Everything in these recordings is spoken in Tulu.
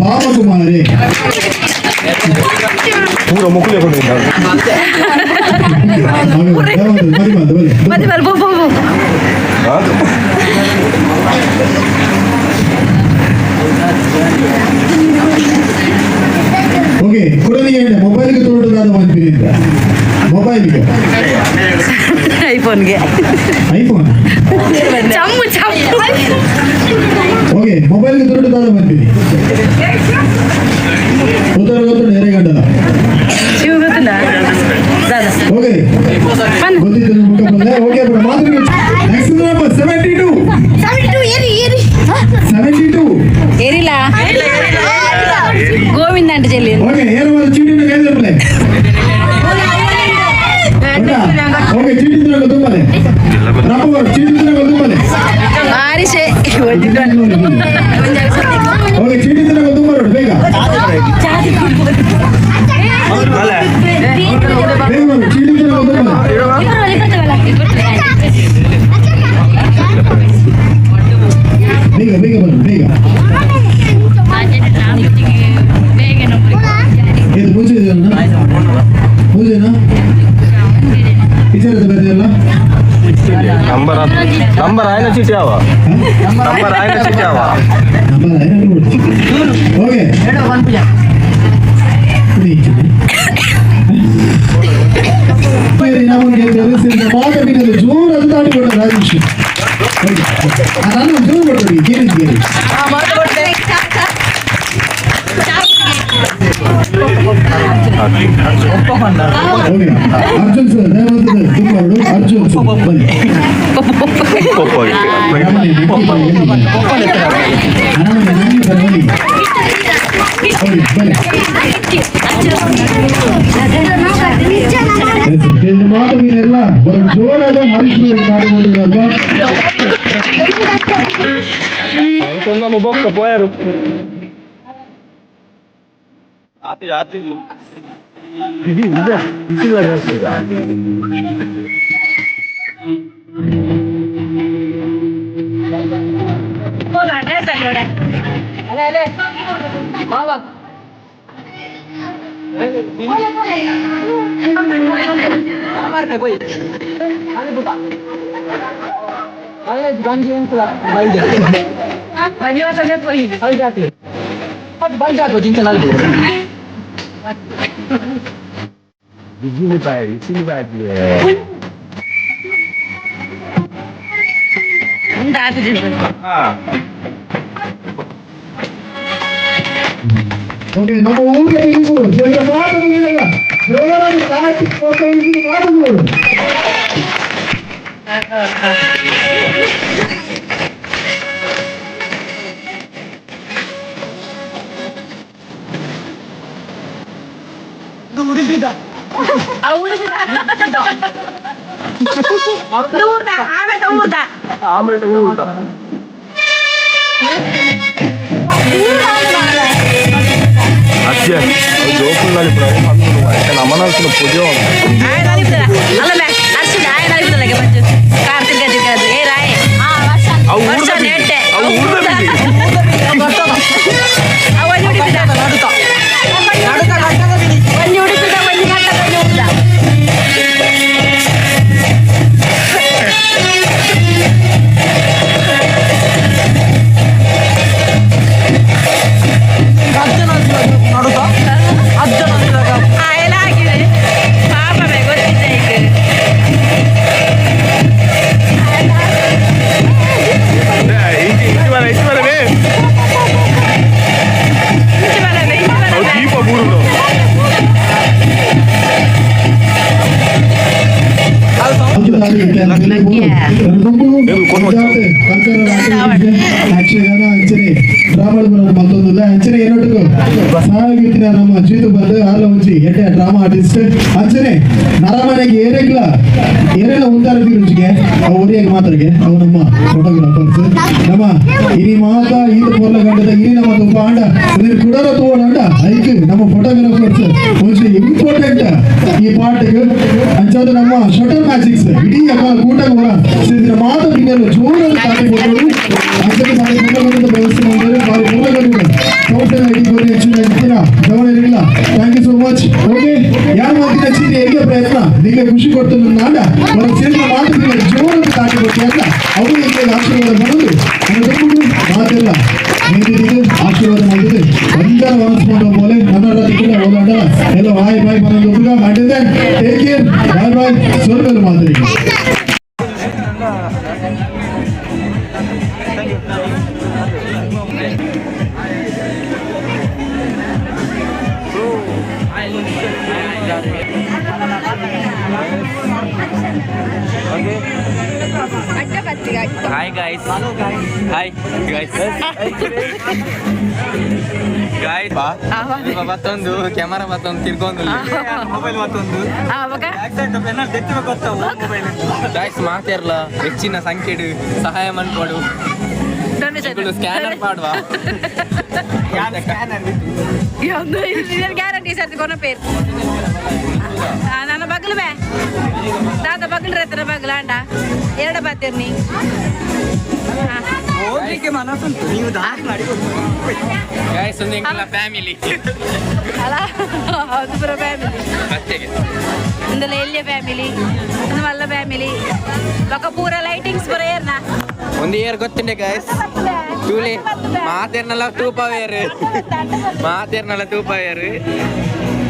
ಬಾಬಕುಮಾರಿ ಪೂರ ಮುಕುಲೆ ಓಕೆ ಕುಡಲಿಗೆ ಮೊಬೈಲ್ಗೆ ತೋಟದಾದ ಮಂತ್ರಿ ಮೊಬೈಲ್ಗೆ. ಐಫೋನ್ಗೆ. ಐಫೋನ್. ಚಮ್ಮು ಚಮ್ಮು. ಓಕೆ, ಮೊಬೈಲ್ಗೆ ತೋಟದಾದ ಮಂತ್ರಿ ಉತ್ತರ ಗೊತ್ತು ನೇರೆ ಗಂಟಲ. ಶಿವ ಗೊತ್ತಿಲ್ಲ ದಾದಾ. ಓಕೆ, ಗೊತ್ತಿತ್ತು ಮುಖ ಬಂದೆ. ಓಕೆ, ಮಾತು ನೆಕ್ಸ್ಟ್ ನಂಬರ್ 72. 72. ಏರಿಲ್ಲ ಗೋವಿಂದ ಅಂಟ ಚೆಲ್ಲಿ. ಓಕೆ, ಏನು ಚೀಟಿನ ಕೈ ತಪ್ಪಲೆ. ಓಕೆ, ಚೀಟಿ ತಿನ್ನಲು ತುಂಬಲೆ ರಪ್ಪ, ಚೀಟಿ ತಿನ್ನಲು ತುಂಬಲೆ. ಬಾರಿಸೆ. ಓಕೆ, ಚೀಟಿ ತಿನ್ನಲು ತುಂಬ ನೋಡಿ, ಬೇಗ ಬೇಗ ಬರು, ಚೀಟಿ ತಿನ್ನಲು ತುಂಬಲೆ. ಬೇಗ ಬೇಗ ಬನ್ನಿ ಬೇಗ. ಇದು ಪೂಜೆ ಇದೆಯಲ್ಲ, ಪೂಜೆನಾ ವಿಚಾರದ ಬರ್ತೀಯಲ್ಲ. ನಂಬರ್ ನಂಬರ್ ಆಯ್ನ ಚೀಟಿ ಯಾವ ನಂಬರ್ ಆಯ್ನ ಚೀಟಿ ಯಾವ. Number okay. ಜೋರು ಅದು ತಾಟಿ ಕೊಟ್ಟ ರಾಜೇಶ್ ನಾನು ಜೋರು ಕೊಟ್ಟರು ಗೇರಿ ಗೇರಿ. ಓಕೆ ಅರ್ಜುನ್ ಸರ್, ದಯಮಾಡಿ ತುಂಬ ಅರ್ಜುನ್ ಸರ್ ಬನ್ನಿ. ಅರಮನೆ ಅರಮನೆ ನಂಗೆ ಬನ್ನಿ. ಓಕೆ ಬನ್ನಿ. ಮಾತು ನೀನೆಲ್ಲ ಬರೋ ಜೋರಾದ ಹರೀಶ್ ಮಾಡಿಕೊಂಡಿರಲ್ವಾ. ನಮ್ಮ ಬೊಕ್ಕ ಪೋಯರು ಆತಿ ಆತಿ. ಓಕೆ, ನಮ್ಮ ಊರಿಗೆ ನೀವು ಮಾತು ನೀವೆಲ್ಲ ಜೋರಾಗಿ ತಾಟಿ ಮಾತು. ಅಜ್ಜೆ ಜೋಕುಲ್ ಅಮನಾಲ್ಸಿನ ಪೂಜೆ. ಅಲ್ಲ ಅರ್ಶಿದ ಆಯನ ಮಂಜು ಕಾರ್ ತಿರ್ಗ ತಿರ್ಗ ಏ ರಾಯ್. ಅವು ವರ್ಷ ನೆಟ್ಟೆ. ಅವು ಊರ್ದ. ಅವ ಉಡುಪಿದ ಒಂಜಿ ಉಡುಪಿದ ಒಂಜಿ ಗಂಟ ಒಂಜಿ ಉಡುಪಿದ. ಎಲ್ಲ ಹಾಕಿದೆ ಪಾಪ ಬೇ ಗೊತ್ತಿದ್ದೆ ಈಗ. ಇಂಚಿ ಬರ ಇಂಚಿ ಬರವೇ. ಇಂಚಿ ಬರಬೆ ಇಂಚಿ ಅವು ಬರಬೆ. ದೀಪ ಬೂರುಡು. ಯಕ್ಷಗಾನ ಅಂಚನೆ ಡ್ರಾಮಾ ಮತ್ತೊಂದಿಲ್ಲ ಅಂಚನೆ ಏನೊಟ್ಟಿಗೂ ಸಹಾಯಗಿತ್ತಿನ ನಮ್ಮ ಜೀತು ಬಂದು ಆರ್ಲ ಒಂಜಿ ಎಡ್ಡೆ ಡ್ರಾಮಾ ಆರ್ಟಿಸ್ಟ್ ಅಂಚನೆ ನರಮನೆಗೆ ಏರೆಗ್ಲ ಏರೆಲ್ಲ ಉಂತಾರ ರುಚಿಗೆ ಅವು ಒರಿಯಾಗಿ ಮಾತ್ರಗೆ ಅವು ನಮ್ಮ ಫೋಟೋಗ್ರಾಫರ್ಸ್. ನಮ್ಮ ಇನಿ ಮಾತ ಈತ ಪೊರ್ಲ ಗಂಟದ ಇನಿ ನಮ್ಮ ತುಪ್ಪ ಅಂಡ ಇದನ್ನ ಕುಡರ ತೋಡ ಐಕ್ ನಮ್ಮ ಫೋಟೋಗ್ರಾಫರ್ಸ್ ಒಂಜಿ ಇಂಪಾರ್ಟೆಂಟ್ ಈ ಪಾರ್ಟಿಗೆ. ಅಂಚಾದ ನಮ್ಮ ಶಟರ್ ಮ್ಯಾಜಿಕ್ಸ್ ಇಡೀ ಕೂಟ ಹೊರ ಸೇರಿದ ಮಾತು ಬಿನ್ನಲು ಜೋರಾಗಿ ತಾಟಿ ಕೊಟ್ಟರು. ಅಂಚನೆ ಬಾರಿ ಪೊರ್ಲ ವ್ಯವಸ್ಥೆ ಮಾಡಿದ್ದಾರೆ. ಬಾರಿ ಪೊರ್ಲ ಸಂಸ್ಥೆ ಐಡಿ ಕೊಡಿ ಹೆಚ್ಚಿನ ಇರ್ತೀರಾ ಗಮನ. Thank you so much. Okay, ಯಾರು ಮಾತಿನ ಚೀಟಿ ಹೇಗೆ ಪ್ರಯತ್ನ ನಿಮಗೆ ಖುಷಿ ಕೊಡ್ತು ನಾಡ ಅವರ ಸೇರಿದ ಮಾತು ಬಿನ್ನಲು ಜೋರಾಗಿ ತಾಟಿ ಕೊಟ್ಟು ಅಂತ ಅವರು ಈಗ ಆಶೀರ್ವಾದ ಮಾಡೋದು. ನನ್ನ ತಮ್ಮಗೂ ಮಾತೆಲ್ಲ ನಿಂತಿದ್ದು ಆಶೀರ್ವಾದ ಮಾಡಿದ್ದು ಒಂದರ ಮನಸ್ಕೊಂಡು ಬೋಲೆ ನನ್ನ ರಾತ್ರಿ ಕೂಡ ಹೋಗಾಡ ಎಲ್ಲ ಬಾಯ್ ಬಾಯ್ ಮನೊಂದು ಹುಡುಗ ಮಾಡಿದ್ದೆ. Take care, bye bye. ಸ್ವರ್ಗದ ಮಾದರಿ. Hi guys. Hi guys. Guys. ಬತ್ತೊಂದು ಕ್ಯಾಮರಾ ಬತ್ತೊಂದು ತಿರ್ಗೊಂದು ಮೊಬೈಲ್ ಬತ್ತೊಂದು. ಆವಾಗ ಗೈಸ್ ಮಾತಿರ್ಲ ಹೆಚ್ಚಿನ ಸಂಖ್ಯೆಡು ಸಹಾಯ ಮನ್ಕೊಡು. ಸ್ಕ್ಯಾನರ್ ಮಾಡುವ. ಗ್ಯಾರಂಟಿ ಸರ್ ಕೊನ ಪೇರ್ ನನ್ನ ಬಗ್ಲು ಬೇ ದಾದ ಬಗ್ಲು ರೈತರ ಬಗ್ಲ ಅಂಡ ಎರಡ ಬಾತಿರ್ನಿ. ಹೋಗ್ಲಿಕ್ಕೆ ಮನಸ್ಸುಂಟು, ನೀವು ದಾರಿ ಮಾಡಿ. ಗಾಯ್ಸ್, ಒಂದು ಎಂಕಲ ಫ್ಯಾಮಿಲಿ. ಅಲ್ಲ, ಹೌದು, ಪೂರ ಫ್ಯಾಮಿಲಿ. ಅತ್ತೆಗೆ. ಇಂದಲ ಎಲ್ಲಿಯ ಫ್ಯಾಮಿಲಿ, ಒಂದು ಮಲ್ಲ ಫ್ಯಾಮಿಲಿ ಬೊಕ ಪೂರ ಲೈಟಿಂಗ್ಸ್ ಪೂರ ಏರ್ನ. ಒಂದು ಇಯರ್ ಗೊತ್ತುಂಡೆ ಗಾಯ್ಸ್, ತೂಲೆ ಮಾತೇರ್ನಲ್ಲ ತೂಪವೇರು, ಮಾತೇರ್ನಲ್ಲ ತೂಪವೇರು.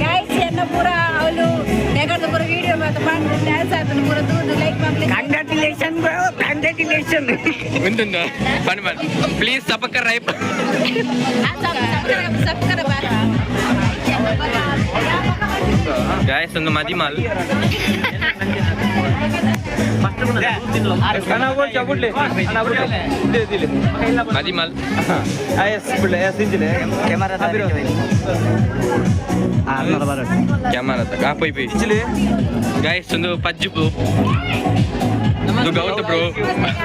ಗಾಯ್ಸ್, ಎನ್ನ ಪೂರ ಅವಳು ನೆಗಡ್ದು ಪೂರ ವಿಡಿಯೋ ಮಾತ್ರ ಮಾಡಿ ಡ್ಯಾನ್ಸ್ ಆಯ್ತು ಪೂರ ದೂರ ಲೈಕ್ ಮಾಡ್ಲಿ. Congratulation bro, congratulation. ಉಂಟುಂದು ಬನ್ ಬನ್, ಪ್ಲೀಸ್ ಸಪಕ್ಕ ರೈಪ್. ಗಾಯ್ಸ್, ಒಂದು ಮದಿಮಾಲ್. ಮದಿಮಾಲ್. ಕ್ಯಾಮರಾ ತಗ ಪೋಯ್ ಪೋಯ್. ಗಾಯ್ಸ್, ಒಂದು ಪಜ್ಜುಪು ಇದು Gautam bro.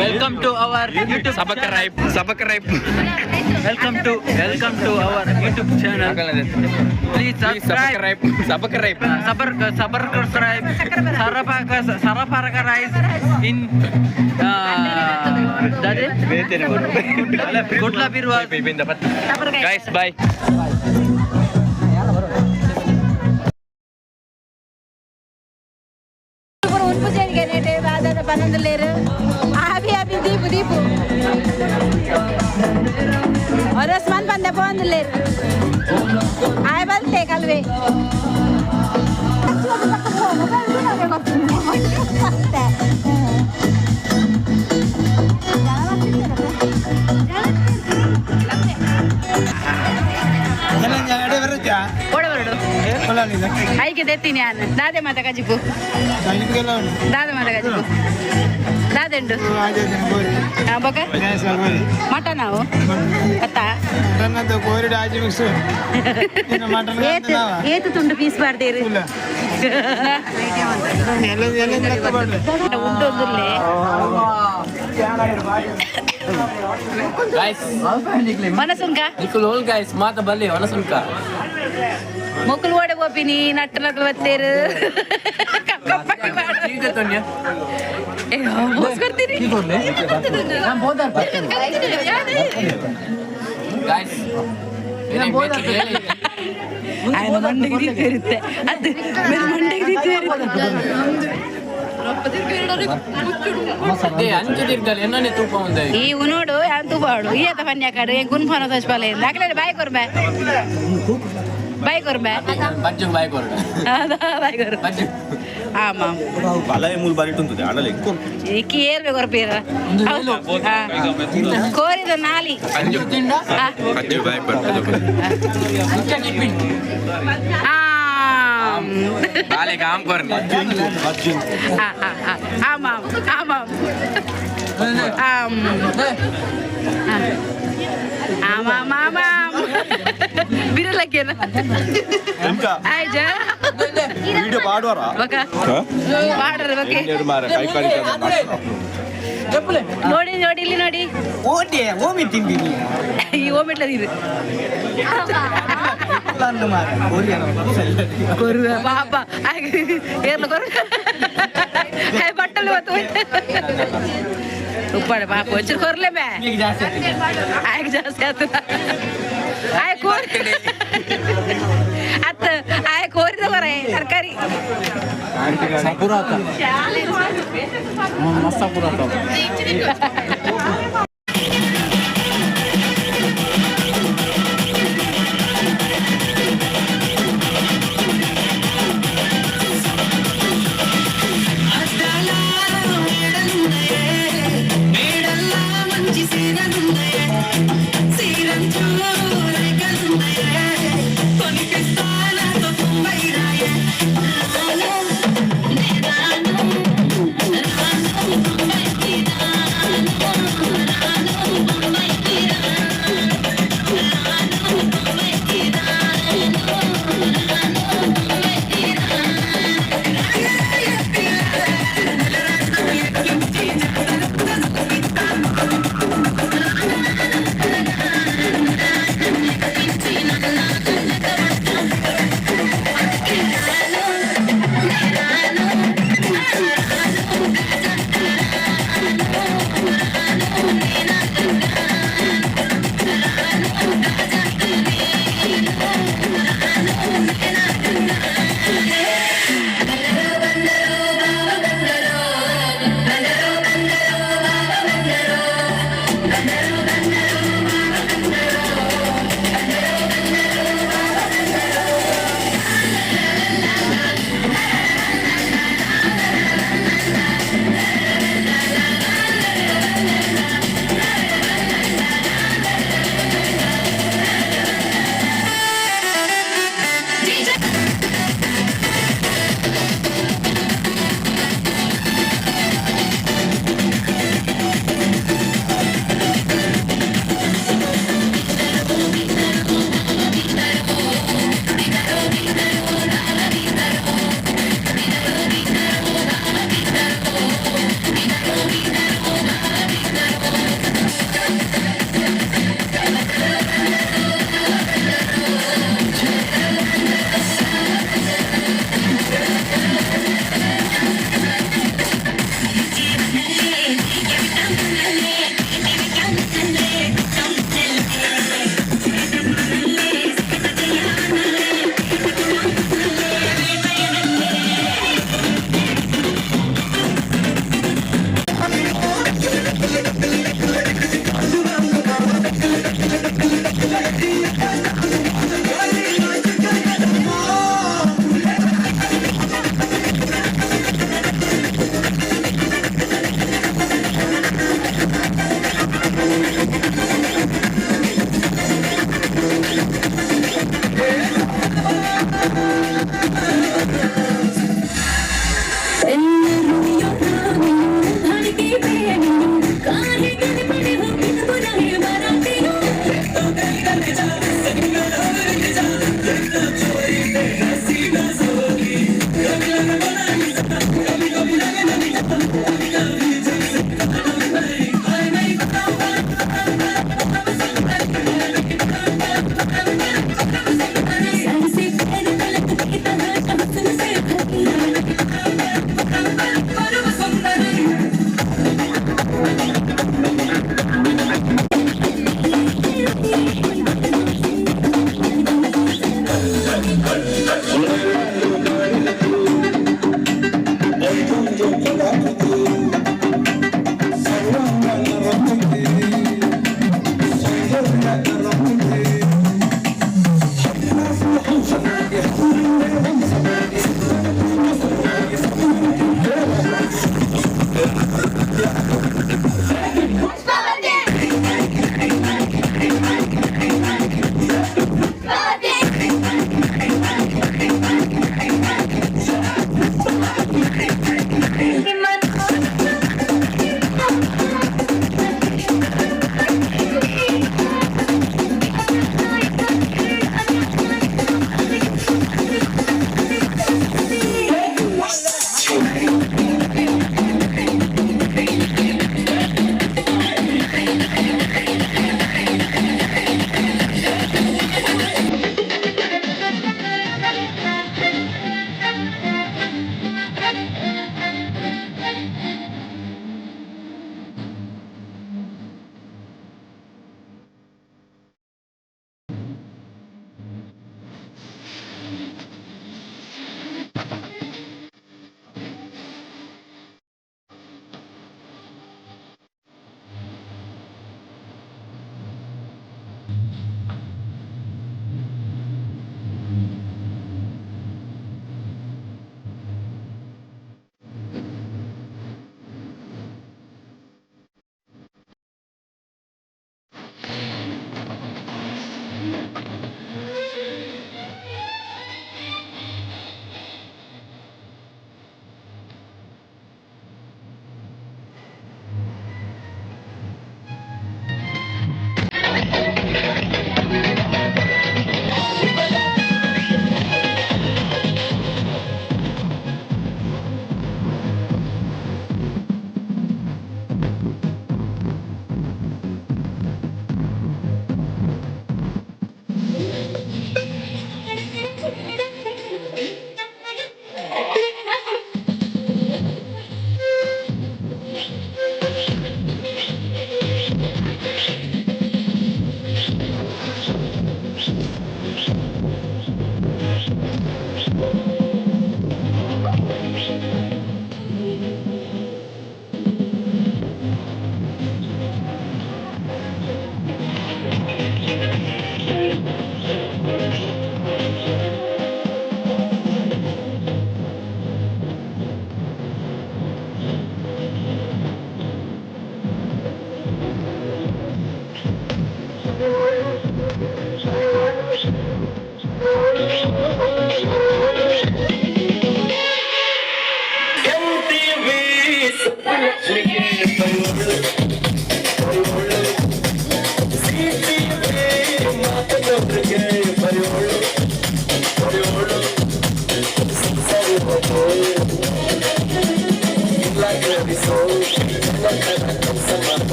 Welcome to our YouTube. Subscribe, subscribe. Welcome to our YouTube channel. Please subscribe, subscribe. Sub sub subscribe ಸರಪಾಕ ಸರಪರಕ ರೈಸ್ ಇನ್ ಕುಡ್ಲ ಬಿರುವ. Guys, bye. ಪೂರ ಉನ್ಪು ಜೇನಿಗೆ ನೇಟೆ ಬಾದಾದ ಪನ್ನೊಂದು ಲೇರು ಆಬಿ ಆಬಿ ದೀಪು ದೀಪು ಒರಸ್ಮಾನ್ ಬಂದೆ ಪೋಂದು ಲೇರು ಆಯ್ ಬಲ್ತೆ ಕಲ್ವೆ. ಓಡ ಬರಡು ಐಕೆ ದೆತ್ತೀನಿ ನಾನು. ದಾದೆ ಮಾತ ಕಜಿಪು, ದಾದೆ ಮಾತ ಕಜಿಪು, ದಾದೆಂಡು ಬೊಕ ಮಟನ್ ಅವು ಅತ್ತಾ. ಏತು ಏತು ತುಂಡು ಪೀಸ್ ಮಾಡ್ತೀರಿ? ಉಂಟೊಂದುಲ್ಲೆ. ಗಾಯ್ಸ್. ಮನಸುಂಕ. ನಿಕುಲ್ ಓಲ್ ಗಾಯ್ಸ್ ಮಾತ ಬಲ್ಲಿ ಒನಸುಲ್ಕ. ಮೊಕ್ಕಲು ಓಡೆ ಹೋಪಿನಿ ನಟ್ಟು ನಕಲು ಬತ್ತೇರು. ಕೊಡ್ತೀನಿ. ಗಾಯ್ಸ್. ఆయన ಮಂಡೆಗೆ ರೀತಿ ಇರುತ್ತೆ ಅದು ಮೇಲೆ ಮಂಡೆಗೆ ರೀತಿ ಇರುತ್ತೆ. ಅಂಚೆ ತಿರ್ಗಲ್ ಎನ್ನನೆ ತೂಪ ಒಂದೇ. ಈ ಉನೋಡು ಯಾನ್ ತೂಪಾಡು ಈ ಅತ ಪನ್ಯ ಕಾಡು ಏನ್ ಗುನ್ಫಾನ ತಚ್ಪಾಲೆ ಅಕ್ಲೆ ಬಾಯ್ ಕೊರ್ಬೆ, ಬಾಯ್ ಕೊರ್ಬೆ. ಬಜ್ಜು ಬಾಯ್ ಕೊರಡ. ಬಾಯ್ ಕೊರ್. ಬಜ್ಜು. ಆಮಾಮ್. ಬಲ ಮೂಲು ಬಾರಿ ಉಂಟು ಆಡಲೆ. ಇಕ್ಕಿ ಏರ್ಬೆ ಕೊರ್ಪೀರ ಕೋರಿದ ನಾಲಿ. ಬಜ್ಜು ಬಾಯ್ ಬರ್ತದೆ. ಆಮ್. ಬಾಲೆಗೆ ಆಮ್ ಕೊರ್ನೆ. ಆ, ಆ, ಆ. ಆಮಾಮ್ ಆಮಾಮ್ ಆಮ್ ಆಮಾಮ್ ಆಮಾಮ್ ಬಿರಲಕ್ಕೇನ ಆಯ್ಜಾ. ವಿಡಿಯೋ ಪಾಡುವಾರ. ಬಕ ಬಾಡ್ರ ಬಕೆ. ನೋಡಿ ನೋಡಿ, ಇಲ್ಲಿ ನೋಡಿ. ಓಟಿ ಓಮಿ ತಿಂದಿನಿ. ಈ ಓಮಿಟ್ಲ ಇದು ಕೊರುವ ಪಾಪ ಏರ್ಲ ಕೊರು ಬಟ್ಟಲು ಬತ್ತು ಉಪ್ಪಾಡ ಪಾಪ ಒಂಚೂರು ಕೊರ್ಲೆ ಬೇ. ಆಯ್ಕೆ ಜಾಸ್ತಿ ಆತು. ಆಯ್ ಕೋರಿ ಅತ್ತ ಆಯ್ ಕೋರಿದ ಕೊರೆ ತರಕಾರಿ.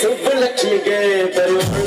ಸುಬ್ಬಲಕ್ಷ್ಮಿಗೆ ಬರುವಳು.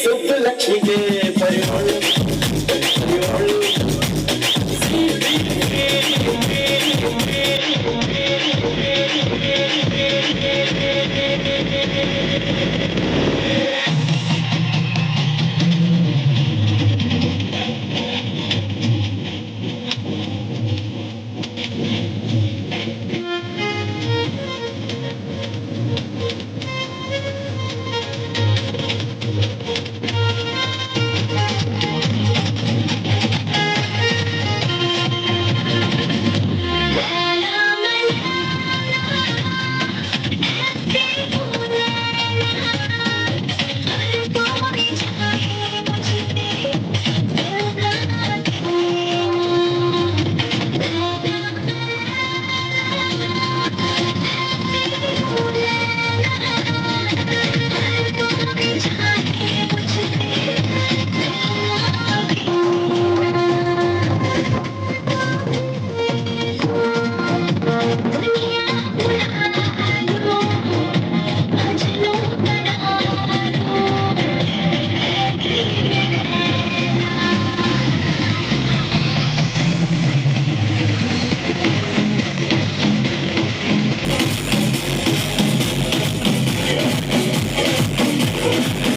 ಸುಬ್ಬಲಕ್ಷ್ಮಿಗೆ ಬರುವಳು.